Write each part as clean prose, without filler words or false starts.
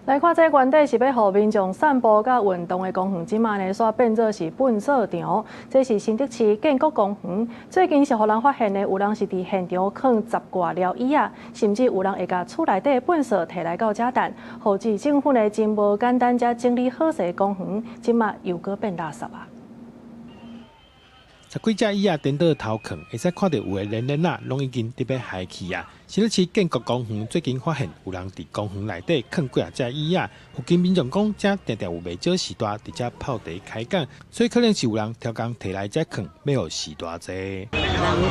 來看這原底是欲予民眾散步佮運動的公園，這馬呢煞變做是糞掃場。這是新竹市建國公園，最近是予人發現呢，有人是佇現場囥十外寮椅仔，甚至有人會共厝內底的糞掃提來到遮擲，予致政府呢真無簡單才整理好勢公園，這馬又閣變垃圾啊！十幾隻椅仔顛倒頭囥，會使看著有的連鏈仔攏已經佇欲害去啊！新竹市建國公園最近發現有人佇公園內底囥幾若隻椅仔，附近民眾講，遮定定有袂少序大佇遮泡茶開講，所以可能是有人刁工提來遮囥，欲予序大坐。人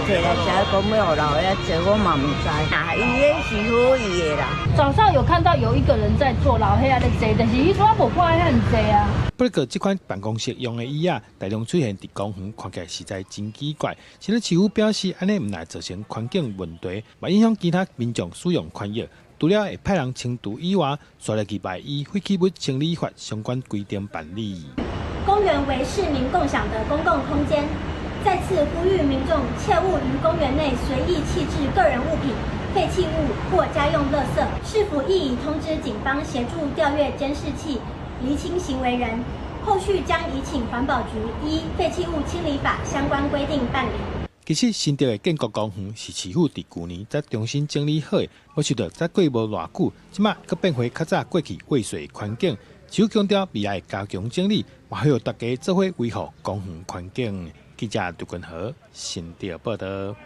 提來遮講欲予老爺坐，我嘛毋知。啊，伊彼是好意的啦。早上有看到有一個人在坐，老歲仔咧坐，但是彼陣我無看遐爾濟啊。不過，這款辦公室用的椅仔大量出現佇公園，看起來實在真奇怪。新竹市府表示，按呢毋但造成環境問題，嘛影響其他民眾使用權益。除了會派人清除以外，煞落去嘛依廢棄物清理法相關規定辦理。公園為市民共享的公共空間，再次呼籲民眾切勿於公園內隨意棄置個人物品、廢棄物或家用垃圾。市府亦已通知警方協助調閱監視器，釐清行為人，後續將移請環保局依廢棄物清理法相關規定辦理。其實新竹的建國公園是市府佇舊年才重新整理好的，無想到才過無偌久，這馬閣變回較早過去衛生環境。市府強調未來會加強整理，嘛呼籲大家做伙維護公園環境。記者杜君和新竹報導。